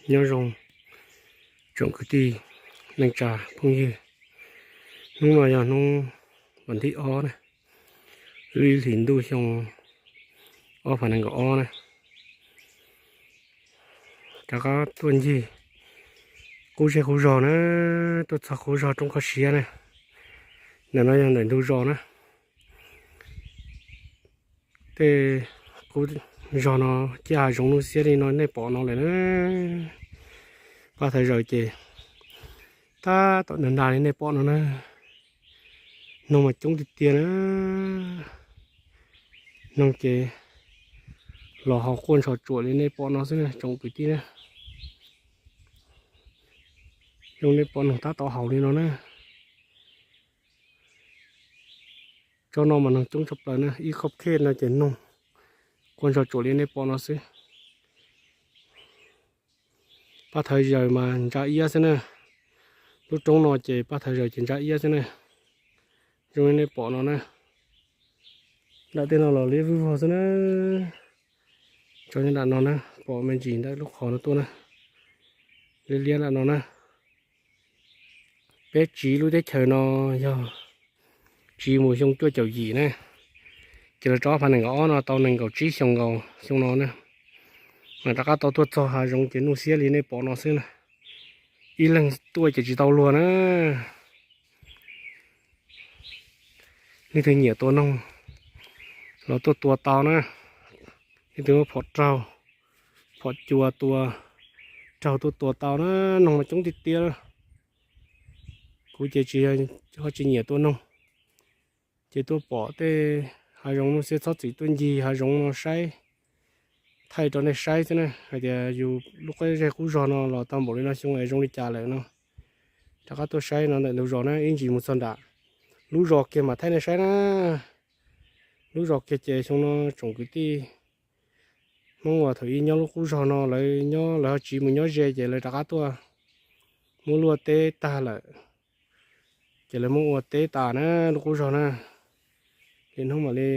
Nyob zoo tsoom kwv tij neej tsa phooj ywg, hnub no yog hnub vas thib ob na, lub ib hlis ntuj xyoo ob phav nees nkaum ob na. Rov qab tuaj ncig qub zej qub zog na, tuaj txog qub zog roob Koj Siab na. Ntawm no yog ntawm ntug zos na. Tej qub zog no ciaj hav zoov nuj xiab li no nej pom no lawm na. Pab thawj zaws ces tab tom nag nrag li nej pom no na. Noog mas coob tiag tiag na. Noog ces los haus quaj ntshov tsuam li nej pom no xwb na tsoom kwv tij na. Zoo nej pom noog tab tom haus li no na. Tsob no mas noog coob tshaj plaws na, ib khob khej no ces noog quaj ntshov tsuam li nej pom no xwb. Pab thawj zaws mas ntsa iab xwb na. Lub roob no ces pab thawj zaws ces ntsa iab xwb na. Zoo li nej pom no na. Nram tej no los liab vwj vog xwb na. Tso nyob nram no na, pom me ntsis ntawm lub qhov no tuaj na. Liab liab nram no na. Peb tsiv lub teb chaws no yog tsiv mus xyoo cuaj caum yim na, ces lawv rov phav nees nkaum ob no tau nees nkaum tsib xyoo nkaus xyoo no na. Mas rov qab tau tuaj txog hav zoov ces nuj xiab li nej pom no xwb na. Ib leeg tuaj ces tsis tau luag na. Leej twg nyiam tua noog los tuaj tua tau na. Leej twg muab phom raug, phom cua tua raug tuaj tua tau na, noog mas coob tiag tiag. Kuv ces tsis, ho tsis nyiam tua noog, ces tuaj pom tej hav zoov nuj xiab txhob txwm tuaj ncig hav zoov no saib, thaij rau nej saib xwb na. Hais tias yus lub qub zej qub zog no los tau npaum li no xyoo es zoo li cas lawm no. Rov qab tuaj saib no ntawm ntug zos na, ib ntsis mus txog nram lub zos kiag mam thaij nej saib na. Lub zos kiag ces xyoo no tsoom kwv tij Hmoob uas thaum ub nyob lub qub zog no lawv nyob lawv ho tsiv mus nyob ze ces lawv rov qab tuaj muab luaj teb tag lawm, ces lawv muab ua teb tas na lub qub zog na. Ces hnub mam li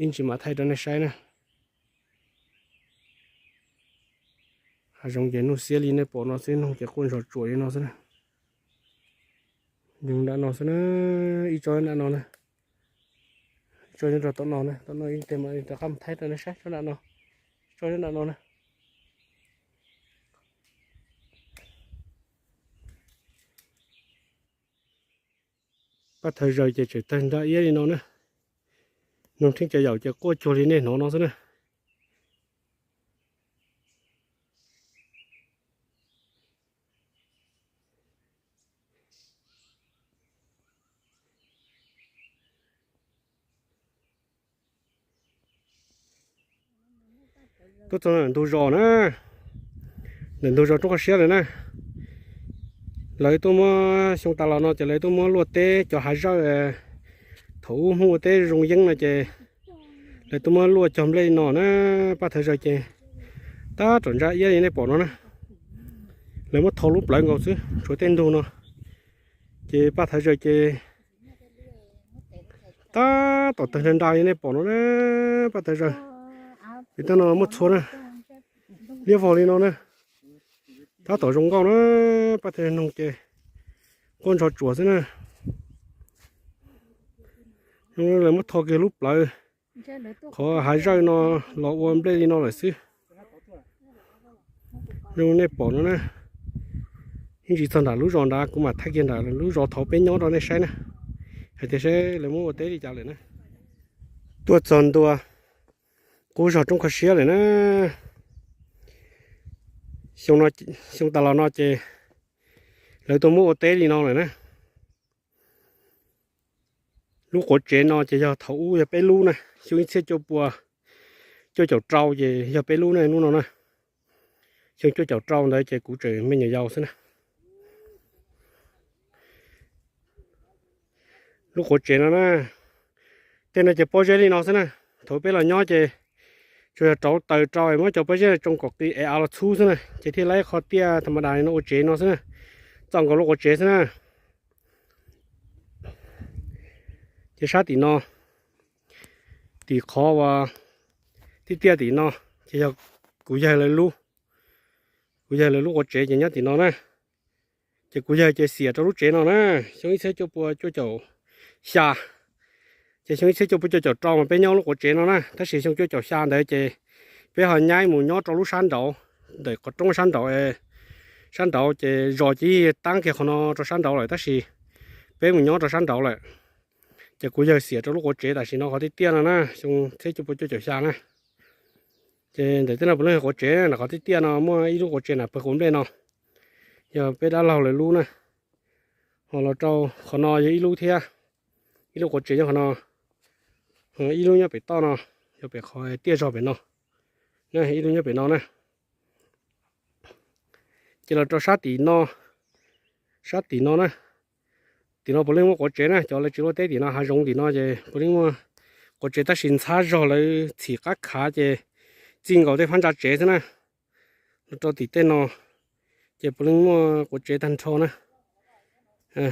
ib ntsis mam thaij rau nej saib na. Hav zoov ces nuj xiab li nej pom no xwb, noog ces quaj ntshov tsuam li no xwb na. Nyob nram no xwb na, ib tsob nram no na, ib tsob nyob rau tom no na, tom no ib teg mam rov qab mus thaij rau nej saib tsob nram no, ib tsob nyob nram no na. Pab thawj zaws ces tseem tawg nra iab li no na. Noog theeb cov yaum ces quaj cuag li nej hnov no xwb na. Tuaj txog ntawm ntug zos na, ntawm ntug zos roob qhov siab lawm na. Lawv tuaj muab, xyoo tas los no ces lawv tuaj muab luaj teb cov hav zawj, thaum ub Hmoob ua teb zoo yeeb no ces lawv tuaj muab luaj cog nplej li no na. Pab thawj zaws ces tab tom ntsa iab li nej pom no na. Lawv muab tho lub plawv nkaus xwb, tshuav tej ntug no. Ces pab thawj zaws ces tab tom tawg nra nra li nej pom no na. Pab thawj zaws, vim tej no muaj txhua na, liab vog li no na. Tab tom zoo nkauj na, pab thawj zaws noog ces quaj ntshov tsuam xwb na. Lawv muab tho kiag lub plawv qhov hav zawj no los ua nplej li no lawm xwb. Zoo nej pom no na, ib ntsis txog nram lub zos nrad kuv mam thaij kiag nram lub zos thaum peb nyob rau nej saib na, hais tias saib lawv muab ua teb li cas lawm na. Tuaj txog ntua qub zos roob qhov siab lawm na. Xyoo tas los no ces lawv tuaj muab ua teb li no lawm na. Lub quav tsev no ces yog thaum ub yog peb lub na, xyoo ib txhiab cuaj pua cuaj caum rau ces yog peb lub na, lub no na. Xyoo cuaj caum rau ntawd ces kuv tseem me nyuam yaus xwb na. Lub quav tsev no na, tej no ces pob zeb li no xwb na. Thaum peb los nyob ces tsuas yog rauv taws rau es muab cov pob zeb tsoo kom qis es av los txhub xwb na, ces thiaj li qhov tiaj tham ma das li no ua tsev no xwb na. Txoj nkaus lub quav tsev xwb na. Ces sab tim no, tim qhov uas tiaj tiaj tim no ces yog kuv yawg lawv lub. Kuv yawg lawv lub quav tsev ces nyob tim no na. Ces kuv yawg ces xiam rau lub tsev no na, xyoo ib txhiab cuaj pua cuaj caum xya. Ces xyoo ib txhiab cuaj pua cuaj caum rau mas peb nyob lub quav tsev no na, tab sis xyoo cuaj caum xya ntawd ces peb ho nyaib mus nyob rau lub sab nraud, ntawm qhov roob sab nraud, sab nraud ces zos ces taab kiag qhov no rau sab nraud lawm tab sis peb mus nyob rau sab nraud lawm. Ces kuv yawg xiam rau lub quav tsev tam sim no qhov tiaj tiaj no na, xyoo txhiab cuaj pua cuaj caum xya na. Ces ntawm tej no puav leej yog quav tsev na, qhov tiaj tiaj no muaj ib lub quav tsev na pawg quav nplej no, yog peb dab laug lawv lub na. Ho los rau qhov no yog ib lub thiab, ib lub quav tsev nyob qhov no, ib lub nyob pem toj no, yog pem qhov tiaj zog pem no, ib lub nyob pem no na. Ces los rau sab tim no, sab tim no na, tim no puav leej muaj quav tsev na, cov lawv tsis luaj teb tim no hav zoov tim no ces puav leej muaj quav tsev tab sis ntxhab zog lawv txhim qab khav ces txij nkaus tej phab ntsa tsev xwb na. Los rau tim tej no ces puav leej muaj quav tsev tag nrho na,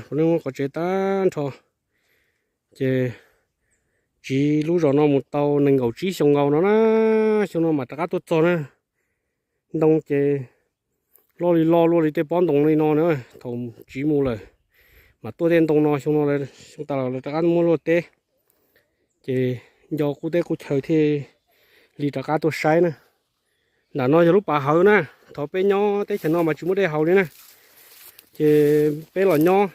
puav leej muaj quav tsev tag nrho. Ces tsiv lub zos no mus tau nees nkaum tsib xyoo nkaus no na, xyoo no mam rov qab tuaj txog na. Ntoo ces loj li loj luaj li tej pob ntoo li no na, thaum tsiv mus lawm mas tuaj tej ntoo no, xyoo no, xyoo tas los lawv rov qab muab luaj teb. Ces nco qub teb qub chaw thiaj li rov qab tuaj saib na. Nram no yog lub pas hawv na, thaum peb nyob teb chaws no mas tsis muaj dej haus li na. Ces peb los nyob,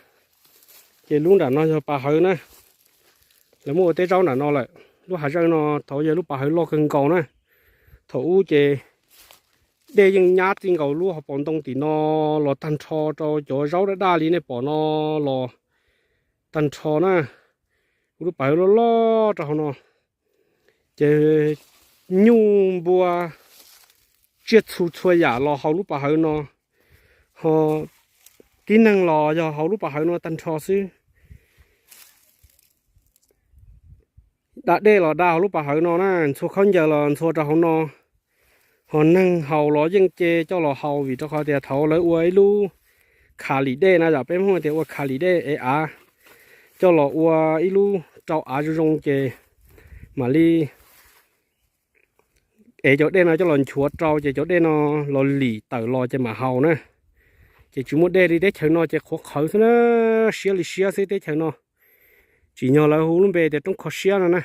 ces lub nram no yog pas hawv na. Lawv muab ua teb zaub nram no lawm. Lub hav zawj no thaum yog lub pas hawv loj kawg nkaus na. Thaum ub ces dej yeej nyab txij nkaus lub hauv paus ntoo tim no los tag nrho rau cov zaub daj daj li nej pom no los tag nrho na. Lub pas hawv loj loj rau hauv no, ces nyuj npua tsiaj txhu txhua yam los hauv lub pas hawv no, ho tib neeg los yog hauv lub pas hawv no tag nrho xwb. Da dej los da hauv lub pas hawv no na, ntxhua khaub ncaws los ntxhua rau hauv no, ho neeg haus los yeej ce coj los haus vim rau qhov tias thaum lawv ua ib lub kha lim dej na, yam peb Hmoob tias ua kha lim dej ev av, coj los ua ib lub rau av zoo zoo ces mam li ev cov dej no coj los nchuav rau ces cov dej no los lim tawm los ces mam haus na. Ces tsis muaj dej li teb chaws no ces qhuav qhawv xwb na, siab li siab xwb teb chaws no. Tsim nyog lawv hu lub npe tias roob kho siab no na.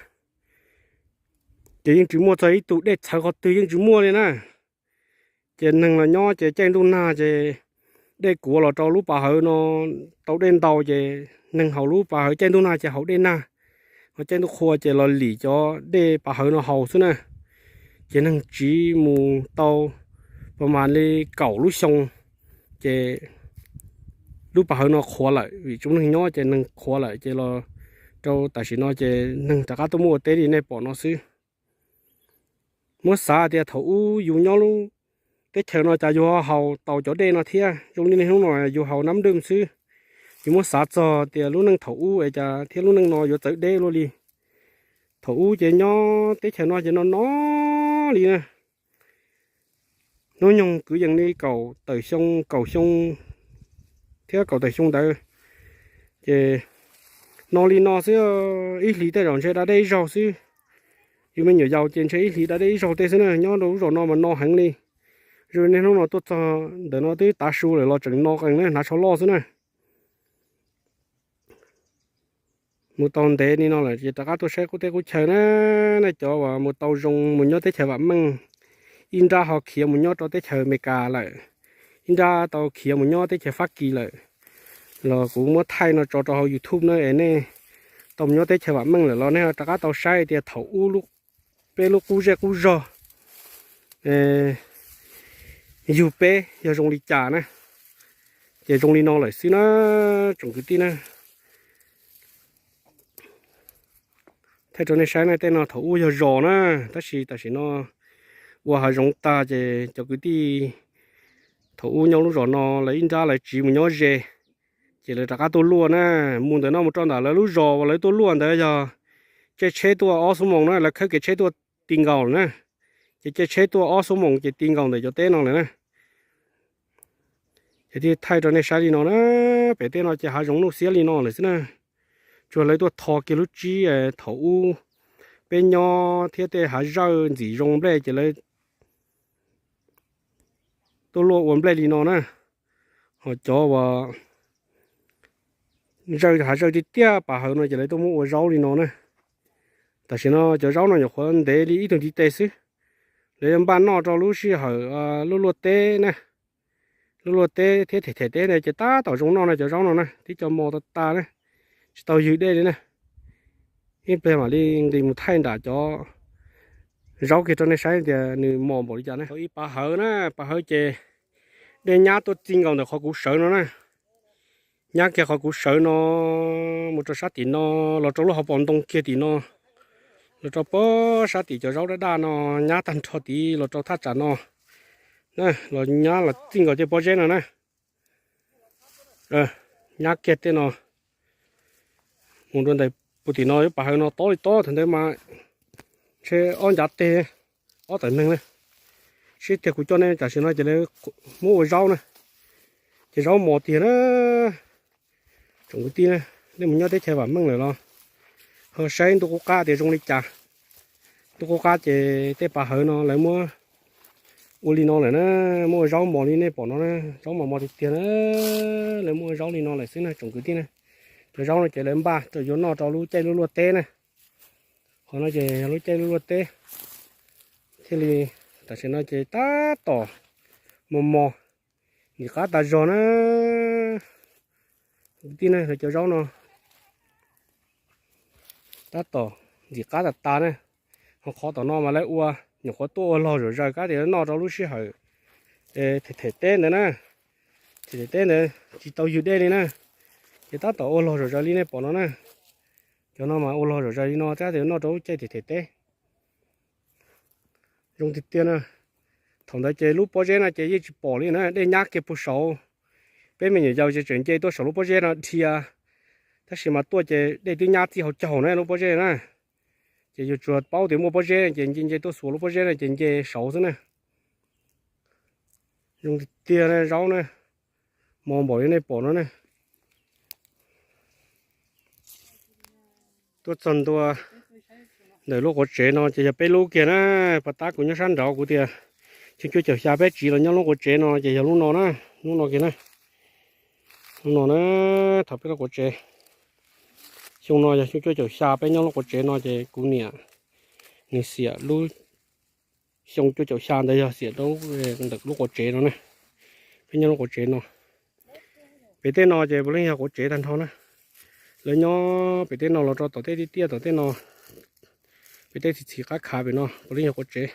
Ces yeej tsis muaj txog ib tug dej txhawv qhov twg yeej tsis muaj li na. Ces neeg los nyob ces caij ntuj nag ces dej kuav los rau lub pas hawv no tau dej ntau ces neeg haus lub pas hawv, caij ntuj nag ces haus dej nag, ho caij ntuj qhua ces los lim cov dej pas hawv no haus xwb na. Ces neeg tsiv mus tau pas mas li kaum lub xyoo ces lub pas hawv no qhuav lawm vim tsis muaj neeg nyob ces neeg qhuav lawm ces los rau tam sim no ces neeg rov qab tuaj muab ua teb li nej pom no xwb. Muab xav tias thaum ub yus nyob lub teb chaws no cas yus ho haus tau cov dej no thiab, zoo li niaj hnub no yus haus nab dwm xwb. Yus muab xav txog tias lub neej thaum ub es cas thiab lub neej no yuav txawv deb luaj li. Thaum ub ces nyob teb chaws no ces no no li na. Hnub nyoog kwv yees li kaum tawm xyoo, kaum xyoo thiab kaum tawm xyoo ntawd ces no li no xwb, ib hlis tej zaum ntshe da dej ib zaug xwb. Yus me nyuam yaus ces ntshe ib hlis da dej ib zaug tej xwb na, nyob rau lub zos no mas no heev li. Zoo niaj hnub no tuaj txog ntawm no twb tav su lawm los tseem no qees na, hnav tsho loj xwb na. Mus tau ntev li no lawm ces rov qab tuaj saib qub teb qub chaw na. Nej cov uas mus tau zoo mus nyob teb chaws vam meej, ib nrab ho khiav mus nyob rau teb chaws Amelikas lawm, ib nrab tau khiav mus nyob teb chaws Fab Kis lawm, los kuv muab thaij no tso rau hauv YouTube na es nej tau mus nyob teb chaws vam meej lawm los nej rov qab tau saib tias thaum ub peb lub qub zej qub zog yug peb yog zoo li cas na. Ces zoo li no lawm xwb na tsoom kwv tij na. Thaij rau nej saib na, tej no thaum ub yog zos na, tab sis tam sim no ua hav zoov tag ces cov kwv tij thaum ub nyob lub zos no lawv ib nrab lawv tsiv mus nyob ze, ces lawv rov qab tuaj luaj na. Mus ntawm no mus rau ntawm lawv lub zos uas lawv tuaj luaj ntawd yog caij tsheb tuaj ob xuab moos na, lawv khawb kev tsheb tuaj ti nkaus lawm na. Ces caij tsheb tuaj ob xuab moos ces ti nkaus ntawm cov teb no lawm na. Ces thiaj thaij rau nej saib li no na, pem tej no ces hav zoov nuj xiab li no lawm xwb na. Tsuas lawv tuaj tho kiag lub tsib thaum ub peb nyob thiab tej hav zawj ntxim zoo nplej ces lawv tuaj luaj ua nplej li no na. Ho cov uas zawj hav zawj tiag tiag pas hawv no ces lawv tuaj muab ua zaub li no na. Tam sim no cov zaub no nyuam qhuav ntev li ib tug ntiv tes xwb, lawv yuav npaj noj rau lub sij hawm luaj luaj teb na. Luaj luaj teb thiab them them teb ntawd ces tab tom zoo noj na cov zaub no na, twb cov mos tas tas na, tsis tau ywg dej li na. Ib pliag mam li nqis mus thaij nram cov zaub kiag rau nej saib tias nws mos npaum li cas na. Tau ib pas hawv na, pas hawv ces dej nyab tuaj txij nkaus ntawm qhov kuv sawv no na. Nyab kiag qhov kuv sawv no mus rau sab tim no, los rau lub hauv paus ntoo kiag tim no, los rau pem sab tim cov zaub daj daj no, nyab tag nrho tid los rau thaj tsam no, los nyab los txij nkaus tej pob zeb no na. Nyab kiag tej no mus rau ntawm puag tim no, ib pas hawv no tob li tob thaum ntawd mas ntshe ob ncav teg, ob tawm neeg na. Sib tiag kuv coj nej tam sim no ces lawv muab ua zaub na, ces zaub mos tiag na. Tsoom kwv tij na, nej mus nyob teb chaws vam meej lawm los ho saib ntuj qub qab tias zoo li cas. Ntuj qub qab ces tej pas hawv no lawv muab ua li no lawm na, muab ua zaub mos li nej pom no na, zaub mos mos tiag tiag na. Lawv muab ua zaub li no lawm xwb na tsoom kwv tij na. Cov zaub no ces lawv npaj yuav noj rau lub caij luaj luaj teb na. Qhov no ces yog lub caij luaj luaj teb thiaj li, tam sim no ces tab tom mos mos, ntxim qab tas zog na. Kwv tij na, lawv cov zaub no tab tom ntxim qab tas tas na. Ho qhov tom no mas lawv ua, nyuam qhuav tuaj ua log zom zaws kab tias noj rau lub sij hawm them them teb ntawd na. Them them teb ntawd tsis tau ywg dej li na, ces tab tom ua log zom zaws li nej pom no na. Cov no mas ua log zom zaws li no tab tias noj rau lub caij them them teb. Zoo tiag tiag na. Thaum ntawd ces lub pob zeb no ces yeej tsis pom li na, dej nyab kiag puag saud. Peb me nyuam yaus ces tseem nce tuaj saum lub pob zeb no dhia, tab sis mas tuaj ces dej twb nyab txij hauv caug na lub pob zeb na. Ces yus tsuas paub tias muaj pob zeb ces nce nce tuaj xuas lub pob zeb no ces nce saud xwb na. Zoo tiag tiag na zaub na, mos npaum li nej pom no na. Tuaj txog ntua ntawm lub quav tsev no ces yog peb lub kiag na. Pas tab kuv nyob sab nraud kuv tias xyoo cuaj caum xya peb tsiv los nyob lub quav tsev no ces yog lub no na, lub no kiag na. Lub no na, thaum peb lub quav tsev, xyoo no yog xyoo cuaj caum xya peb nyob lub quav tsev no ces kuv niam nws xiam lub xyoo cuaj caum xya ntawd yog xiam rau ntawm lub quav tsev no na. Peb nyob lub quav tsev no, pem tej no ces puav leej yog quav tsev tag nrho na. Lawv nyob pem tej no los rau tom tej tiaj tiaj tom tej no, pem tej txhim txhim qab khav pem no puav leej yog quav tsev.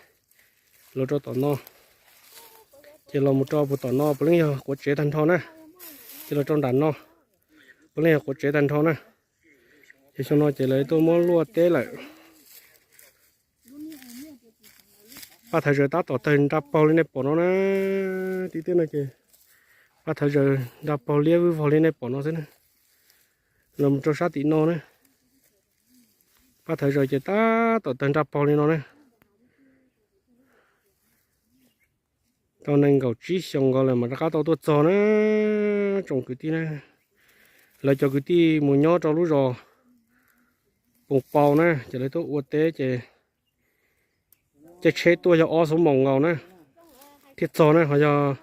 Los rau tom no, ces los mus rau puag tom no puav leej yog quav tsev tag nrho na. Ces los rau nram no puav leej yog quav tsev tag nrho na. Ces xyoo no ces lawv tuaj muab luaj teb lawm. Paj thawv zaws tab tom tawg nra paug li nej pom no na. Tim tej no ces paj thawv zaws nra paug liab vwj vog li nej pom no xwb na. Los mus rau sab tim no na, paj thawv zaws ces tab tom tawg nra paug li no na. Tau nees nkaum tsib xyoo nkaus lawm mas rov qab tau tuaj txog na, tsoom kwv tij na. Lawv cov kwv tij mus nyob rau lub zos Poos Pau na, ces lawv tuaj ua teb ces caij tsheb tuaj yog ob xuab moos nkaus na thiaj txog na, ho yog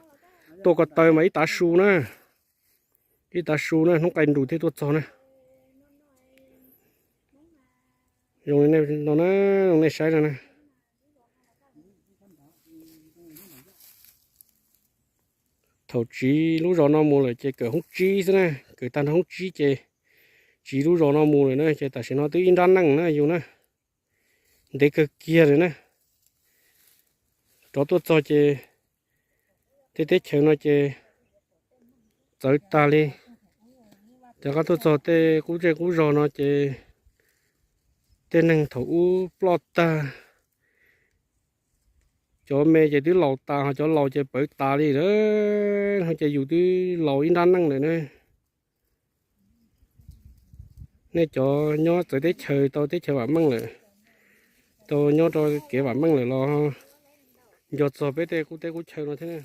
tuaj ko taw mas ib tav su na, ib tav su na, hnub qaij nrus thiaj tuaj txog na. Zoo li no na, zoo nej saib no na. Thaum tsiv lub zos no mus lawm ces kawm hoob tsib xwb na, kawm tag nrho hoob tsib ces tsiv lub zos no mus lawm na, ces tam sim no twb ib nrab neej na yus na, ntev kawg kiag lawm na. Rov tuaj txog ces tej teb chaws no ces txawv tag li. Rov qab tuaj txog tej qub zej qub zog no ces tej neeg thaum ub ploj tag, cov me ces twb laus tas, ho cov laus ces pawv tas li lawm, ces yus twb laus ib nrab neej lawm na. Nej cov nyob txawv teb chaws tau teb chaws vam meej lawm, tau nyob rau kev vam meej lawm los nco txog peb tej qub teb qub chaw no thiab.